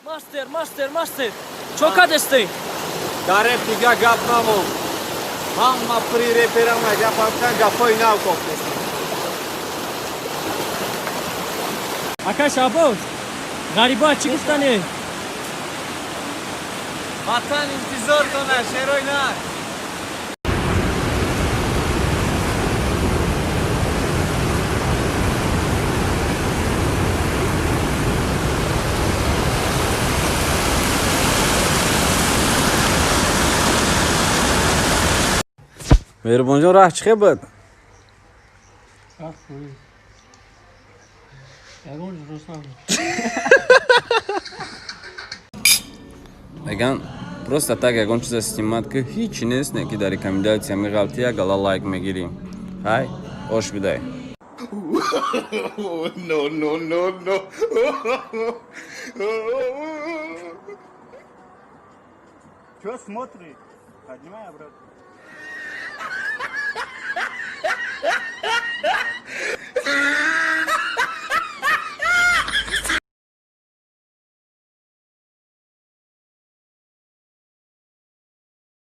Мастер, мастер, мастер, чо кадесте? Дар реп дига гап намон. Ҳама при реперама гапам, гапҳои нав кофтестам. Ака Шаҳбоз, ғариба чӣ гуфтане? Ватан интизор кона, шерои нар. Меҳрубонҷон, раҳ чӣ хел буд? Ягон рост набуд. Меган, просто так ягон чиза снимать ки, ҳичи нест, не ки дар рекомендация меғалти, як гала лайк мегирӣ. Ҳай, ош бидай. No, no, no, no. Чё смотришь? Поднимай обратно.